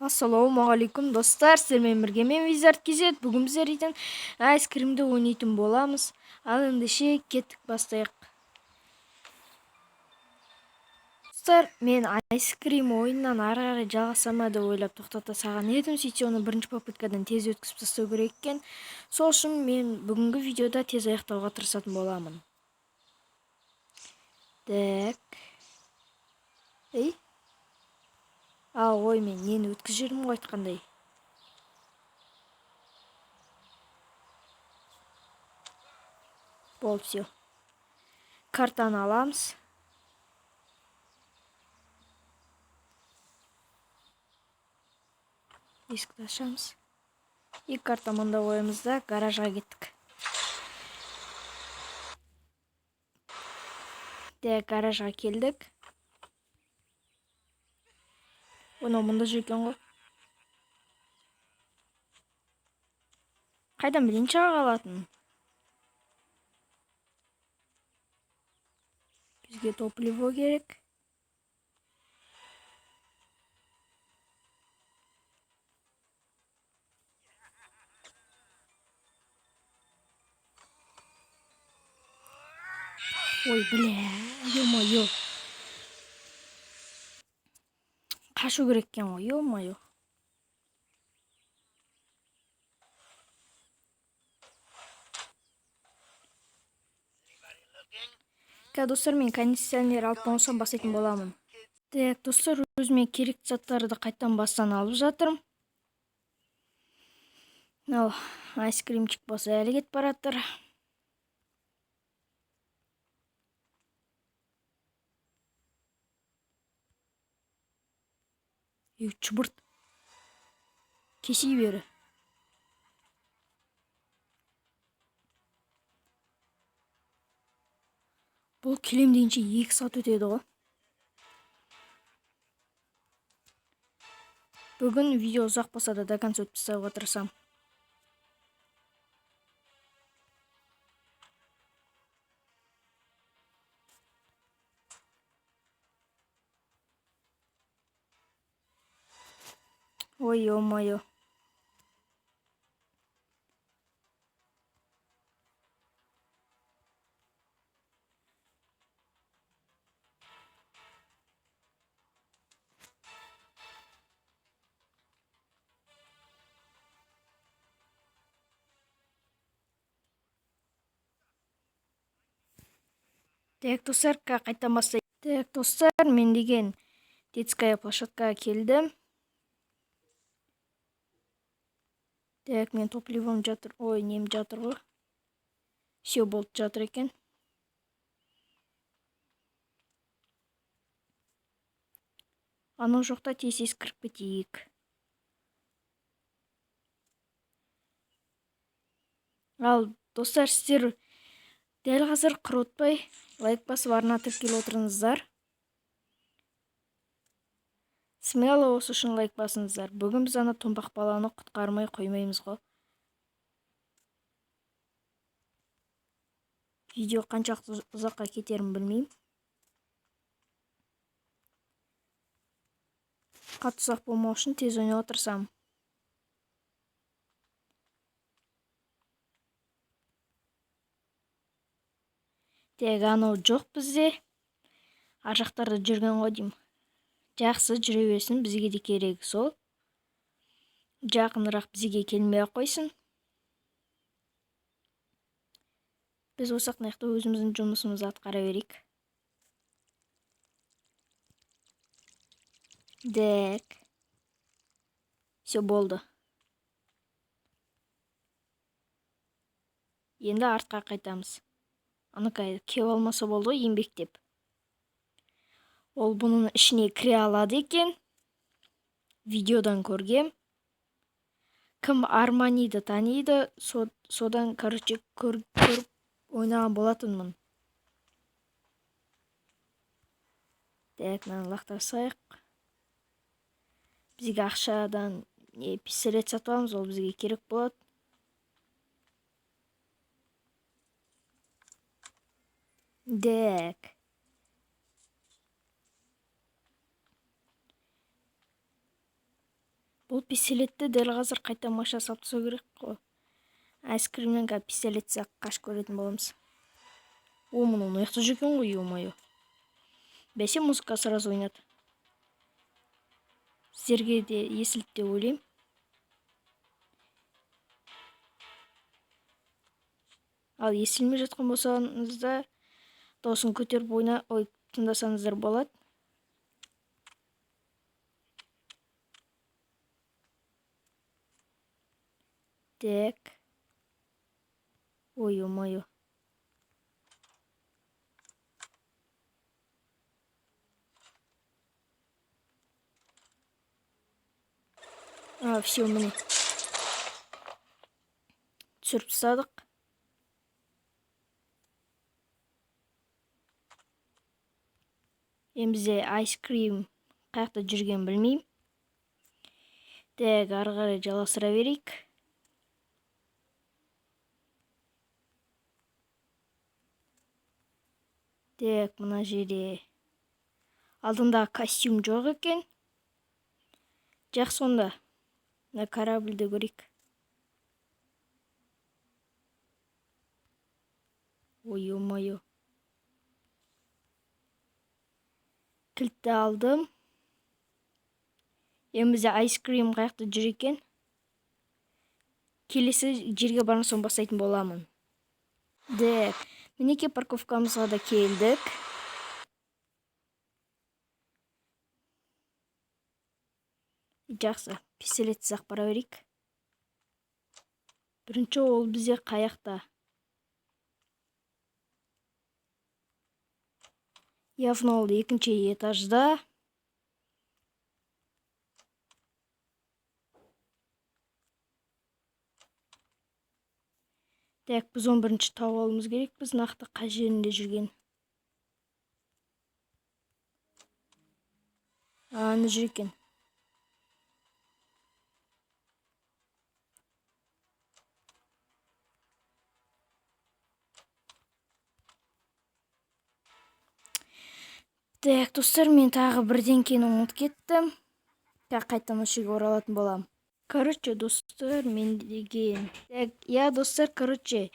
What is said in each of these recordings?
Ассалаумағалейкум, достар! Сіздермен бірге мен, Wizard KZ. Бүгін біздер дейтін Ice Scream'ді ойнайтын боламыз. Ал ендеше кеттік, бастайық. Достар, мен Ice Scream ойыннан ары қарай жалғаса ма деп ойлап тоқтата салған едім. Сөйтсе, оны бірінші попыткадан тез өткізіп тастау керек екен. Сол үшін мен бүгінгі видеода тез аяқтауға тырысатын боламын. Так. Ей. А, ой, мен нені өткізіп жібердім ғой айтқандай. Болды, все. Картаны аламыз. Есікті ашамыз. Екі карта мында қоямыз да, гаражға кеттік. Так, гаражға келдік. Мынау мұнда жүр екен ғой. Қайдан білейін шыға қалатынын? Бізге топливо керек. Ой, бля, ё-моё. Қашу керек екен ғой, ё-моё. Қазір, достар, мен кондиционер алып болсам бастайтын боламын. Так, достар, өзіме керекті заттарды қайтадан бастан алып жатырмын. Мынау айскримчик болса, әлі кетіп бара жатыр. Ей, шұбырт. Кесей бері. Бұл келем дегенше 2 сағат өтеді ғой. Бүгін видео ұзақ болса да, до конца өтіп тастауға тырысамын. Ой, ё-моё. Так, достар, қайтадан бастайық. Так, достар, мен деген детская площадкаға келдім. Так, мен топливом жатыр, ой, нем жатыр ғой. Все, болды, жатыр екен. Анау жоқта тез тез кіріп кетейік. Ал, достар, сіздер дәл қазір құр лайк басып, арна тіркеліп отырыңыздар. Смело осы үшін лайк басыңыздар. Бүгін біз ана томпақ баланы құтқармай қоймаймыз ғой. Видео қаншалықты ұзаққа кетерін білмеймін. Қатты ұзақ болмау үшін тез ойнауға тырысамын. Так, анау жоқ бізде. Ар жақтарда жүрген ғой деймін. Жақсы, жүре берсін, бізге де керегі сол. Жақынырақ бізге келмей ақ қойсын. Біз осы жақта өзіміздің жұмысымызды атқара берейік. Так. Все, болды. Енді артқа қайтамыз. Анака келіп алмаса болды ғой еңбектеп. Ол бұның ішіне кіре алады екен. Видеодан көргем. Кім Арманиді таниды, содан, короче, көріп ойнаған болатынмын. Так, мынаны лақтырсайық. Бізге ақшадан не пистолет сатып аламыз, ол бізге керек болады. Так. Бұл пистолетті дәл қазір қайта машина салып тастау керек қой. Айскримнен қазір пистолет сияқты қашып көретін боламыз. О, мынау мына жақта жүр екен ғой, ё-моё. Бәсе, музыка сразу ойнады. Сіздерге де естілді деп ойлаймын. Ал естілмей жатқан болсаңыздар, дауысын көтеріп ойна, ой, тыңдасаңыздар болады. Так. Ой, ё-моё. А, все, міне. Түсіріп тастадық. Енді бізде айскрим қай жақта жүргенін білмеймін. Так, ары қарай жалғастыра берейік. Так, мына жерде алдындағы костюм жоқ екен. Жақсы, онда. Мына корабльді көрейік. Ой, ё-моё. Кілтті алдым. Енді бізде айскрим қай жақта жүр екен? Келесі жерге барған соң бастайтын боламын. Так, мінекей, парковкамызға да келдік. Жақсы, пистолетсіз ақ бара берейік. Бірінші ол бізде қаяқта? Явно ол екінші этажда. Так, біз оны бірінші тауып алуымыз керек, біз нақты қай жерінде жүрген. Ана жүр екен. Так, достар, мен тағы бірдеңкені ұмытып кеттім. Так, қайтадан осы жерге оралатын боламын. Короче, достар, мен деген. Так, я, достар, короче.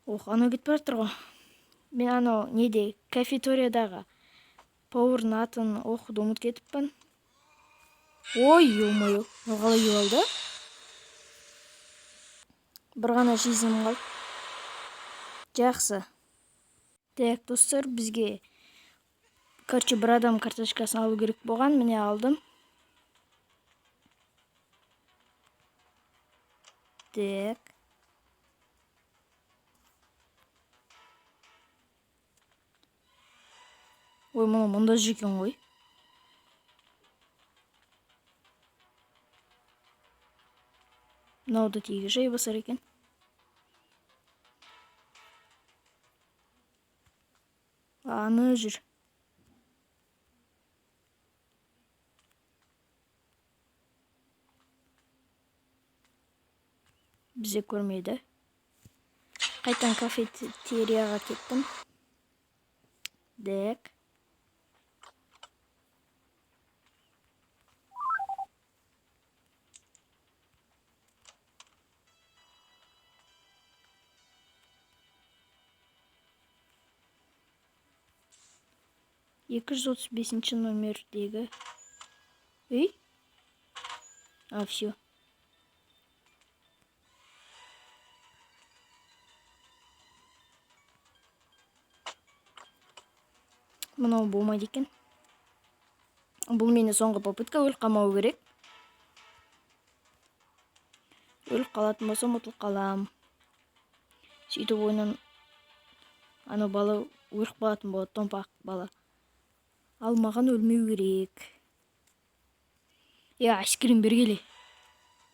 Ох, анау кетіп бара жатыр ғой. Мен анау неде, кафетериядағы повардың атын оқуды ұмытып кетіппін. Ой, ё-моё, мынау қалай келіп алды? Бір ғана жизнім қалды. Жақсы. Так, достар, бізге, короче, бір адам карточкасын алу керек болған, міне алдым. Так. Ой, мынау мұнда жүр екен ғой. Мынау да тегі жай басар екен. Аны жүр. Бізде көрмейді. Қайтан кафетерияға кеттім. Так. 235-ші номердегі үй. А, все. Мынау болмайды екен. Бұл менің соңғы попытка, өліп қалмау керек. Өліп қалатын болсам, ұтылып қалам. Сөйтіп ойыннан анау бала өліп қалатын болады, томпақ бала. Ал маған өлмеу керек. Е, айскрим бергеле.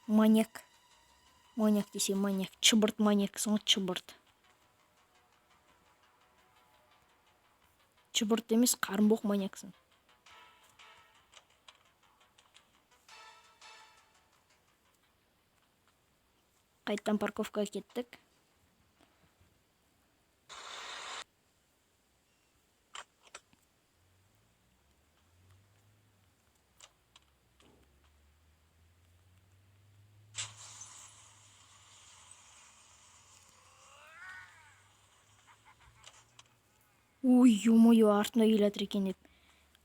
Маньяк. Маньяк десе маньяк. Чыбырт маньяксың ғой, чыбырт. Чыбырт емес, қарынбоқ маньяксың. Қайттан парковкаға кеттік. Ой, ё-моё, артымда келе жатыр екен деп.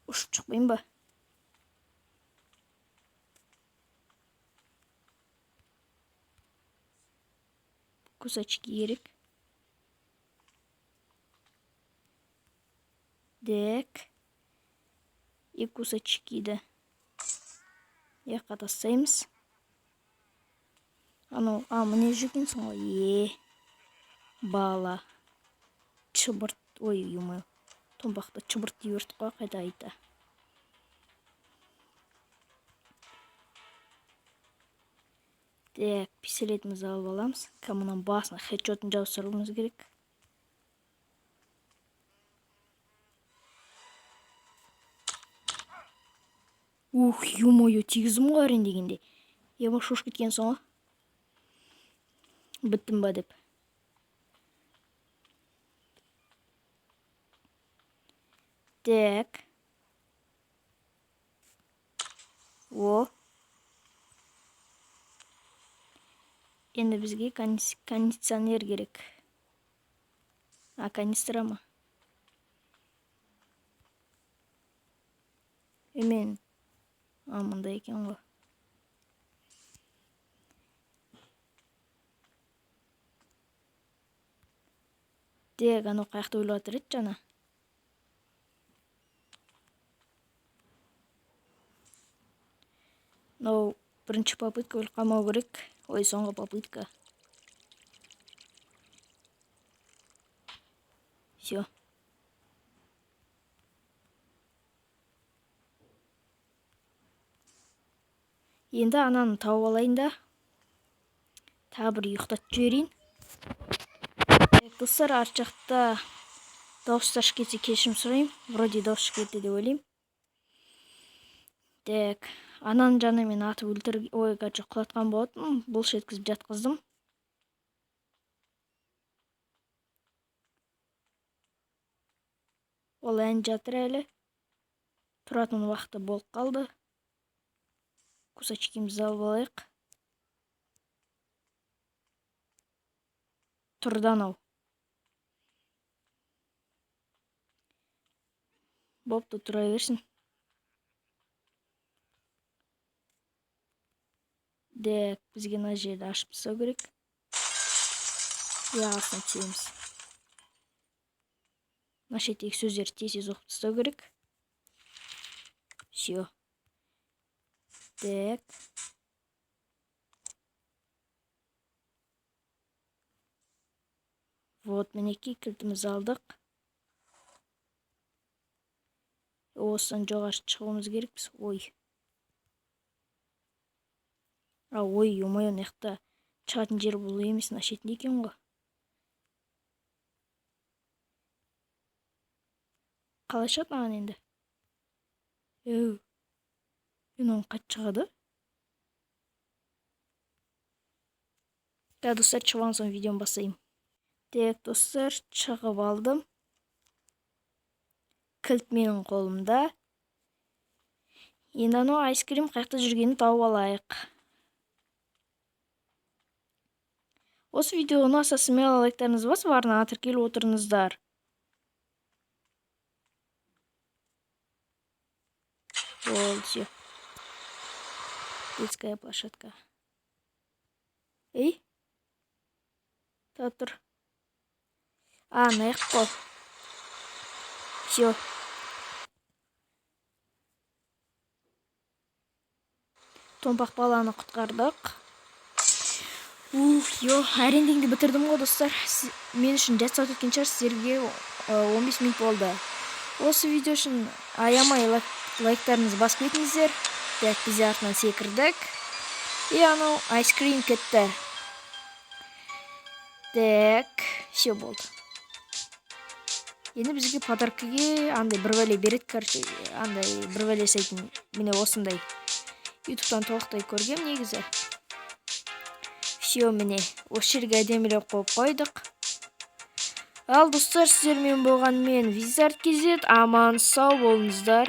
Ұшып шықпайын ба? Кусачки керек. Так. И кусачкиді жаққа тастаймыз. Анау, а, міне жүр екенсің ғой. Е, бала. Шыбырт, ой, ё-моё. Томпақты шыбырт дей бердік қой қайта қайта. Так, пистолетімізді алып аламыз. Мынаның басына хедшотын жабыстыруымыз керек. Ух, ё-моё, тигіздім ғой әрең дегенде. Ема, шошып кеткенсің ғой. Біттім ба деп. Так. О. Енді бізге кондиционер керек. А, канистра ма? Мен. А, мында екен ғой. Так, анау қаяқта өліп жатыр еді жаңа? Мынау бірінші попытка өліп қалмау керек. Ой, соңғы попытка. Всё. Енді ананы тауып алайын да, тағы бір ұйықтатып жіберейін. Так, достар, арт жақта дауыстар шығып кетсе кешірім сұраймын. Вроде дауыс шығып кетті деп ойлаймын. Так, ананың жаңа мен атып өлтір, ой, короче, құлатқан болатынмын. Былш еткізіп жатқыздым. Ол ән жатыр әлі. Тұратын уақыты болып қалды. Кусачкимізді алып алайық. Тұрды анау. Бопты, тұра берсін. Так, бізге мына жерді ашып тастау керек. Иә, астына түсеміз. Мына шеттегі сөздерді тез-тез оқып тастау керек. Всё. Так. Вот, мінекей кілтімізді алдық. Осыдан жоғары шығуымыз керекпіз. Ой. А, ой, ё-моё, мына жақта шығатын жер бұл емес, мына шетінде екен ғой. Қалай шығады маған енді? Еу. Мынау қайтып шығады? Так, достар, шығып алған соң видеоны бастаймын. Так, достар, шығып алдым. Кілт менің қолымда. Енді анау айскрим қаяқта жүргенін тауып алайық. Осы видео ұнаса, смело лайктарыңызды басып, арнаға тіркеліп отырыңыздар. Болды, всё. Детская площадка. Ей? Тұра тұр. А, мына жақ қой. Всё. Томпақ баланы құтқардық. Уф, ё, әрең дегенде бітірдім ғой, достар. Мен үшін жарты сағат өткен шығар, сіздерге 15 минут болды. Осы видео үшін аямай лайктарыңызды басып кетіңіздер. Так, біз артынан секірдік. И анау айскрим кетті. Так, всё болды. Енді бізге подаркіге андай бір бәле береді, короче, андай бір бәле жасайтын, міне осындай. Ютубтан толықтай көргем негізі. Всё, міне, осы жерге әдемілеп қойып қойдық. Ал, достар, сіздермен болған мен Визард KZ. Аман сау болыңыздар.